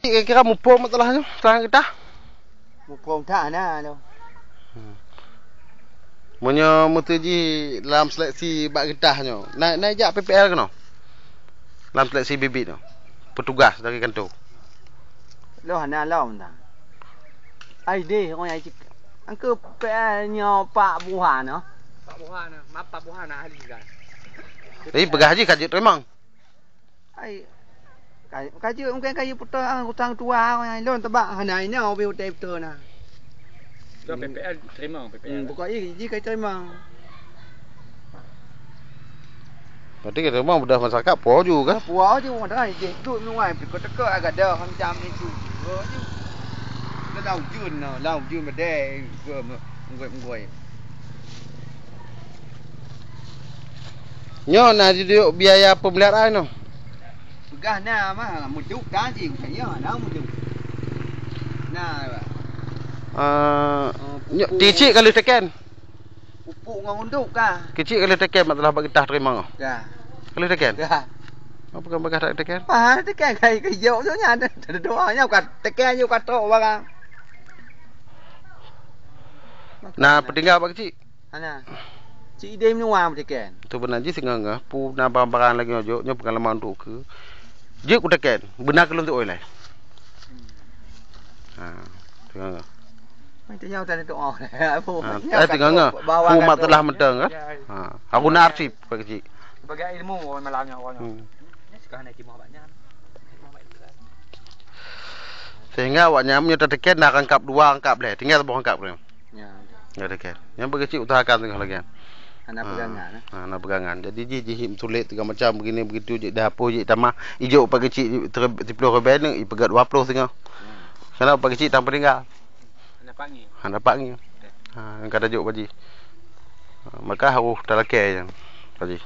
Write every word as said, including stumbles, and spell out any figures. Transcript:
Kira-kira muphom masalah nyoe, teuh geutah? Muphom that na lôn. Hmm. Meunyoe meuteuji lam seleksi bak geutah nyoe, na, na jak P P L keunoe? Lam seleksi bibit nyoe, petugas dari kantor. Lôn hana lom na. Ai deh, orang yang cik-, angke P P L nyoe pak buah na. Pak buah na, maaf, pak buah na ahli kan. Tapi peugah jih ka jeuet teurimong. Ai, ka, ka jeuet, mungken ka jeuet putôh, ah, utang tuha, ah, lôn teuba hana inoe ubé utang putôh na. Dah P P L terima, P P L. Hmm, pokok jih, jih ka terima. Berarti ka terima budak masyarakat po ju kan? Po ju, dah jih tu nuai, teuka-teuka agak dah macam itu. Po ju. Dah lau jun na, lau jun bedai, ke me-, menggoi-menggoi. Nyoe na jiduk biaya pemeliharaan nyoe. Peugah na mah, muduk ka jih, bukan ya, na muduk. Na. Ah, oh, nyoe pupuk. Teucik ka lheueh teken. Pupuk ngon unduk ka. Keucik ka lheueh teken masalah bak geutah teurimong. Ka. Ka lheueh teken? Ka. Apa kan bagah tak teken? Ah, teken kai ke yok tu nya. Ada doa nya bukan teken je bukan trok barang. Na peutinggai bak keucik? Ana. Cik idéh meunyoe meuteukén. Tu beuna jih singoh-ngoh, pu na barang-barang lagèe nyoe jok, nyoe peungalaman untuk keu. Jeuet kuteken, beuna keu lôn tu'oh ilèe. Ha, singoh-ngoh. Itu nyawa tadi tu, oh. Ha, eh, singoh-ngoh. Pu mak telah mantong kan? Ha, aku na arsip bak keucik. Sebagai ilmu orang malam nyoe orang. Hmm. Ni sekarang nak timah banyak. Sehingga awak nyan meunyoe tateken na rangkap dua, rangkap lhèe, tinggai saboh rangkap lhèe. Ya. Ya, tateken. Nyang bak keucik usahakan singoh lagèe nyan. Hana pegangan, eh? Ha, hana pegangan. Jadi jih, jih sulet segala macam begini begitu, jih dah apoh, jih tamah. Ijok bak keucik ter-, siplôh ribèe neuk, ipeugèt dua plôh singoh. Hmm. Karena bak keucik tanpa tinggal. Hana dapat ngi. Hana dapat ngi. Ha, nyang ka tajok bak jih. Ha, maka harus talakèe nyan. Bak jih.